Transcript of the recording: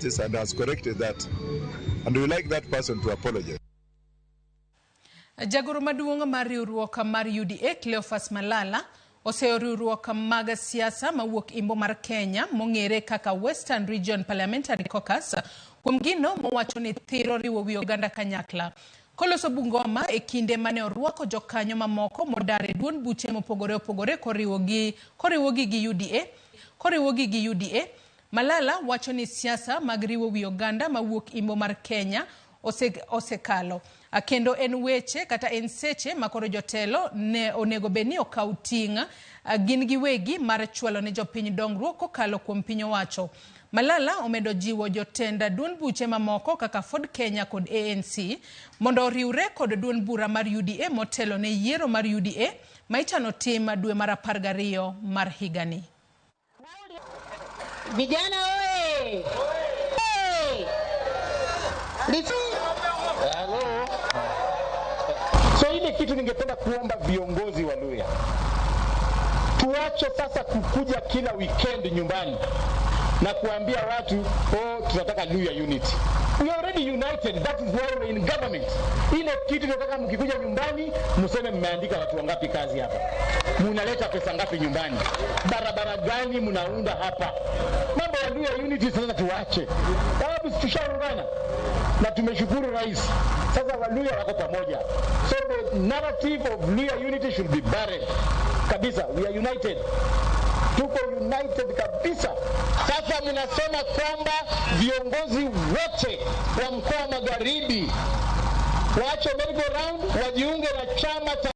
consequences and has corrected that. And we like that person to apologize. Jagoro maduong' mar riwruok mar UDA Cleophas Malala oseyo riwruok mag siasa mawuok imbo mar Kenya mong'ere kaka Western Region Parliamentary Caucus kuom gino mowacho ni thiro riwo wi oganda kanyakla. Koloso Bungoma e kinde mane orwako jokanyo mamoko modar e duond buche mopogore opogore koriwogi gi UDA. Malala wacho ni siasa mag riwo wi oganda mawuok imbo mar Kenya osekalo kendo en weche kata en seche ma koro jotelo ne onego bed ni okaw ting' gin giwegi mar chwalo ne jopiny dongruok kokalo kuom piny owacho. Malala omedo jiwo jotend duond buche mamoko kaka Ford Kenya kod ANC mondo oriwre kod duond bura mar UDA motelo ne yiero mar UDA ma ichano tim dwe mar 12 mar higani. Vijana oye! Hey! Hello. So ile kitu ningependa kuomba viongozi wa Luhya, tuache sasa kukuja kila weekend nyumbani na kuambia watu, "Oh, tunataka Luhya unity." We are already united, that is why we're in government. Ile kitu tunataka, mkikuja nyumbani mseme mmeandika watu wangapi kazi hapa, munaleta pesa ngapi nyumbani, barabara gani mnaunda hapa. Mambo ya Luhya unity sasa tuache, sababu tushaungana na tumeshukuru rais. Sasa Waluhya wako pamoja, so the narrative of Luhya unity should be buried kabisa. We are united, tuko united kabisa. Sasa mnasema kwamba viongozi wote wa mkoa wa Magharibi waache merry go round, wajiunge na chama cha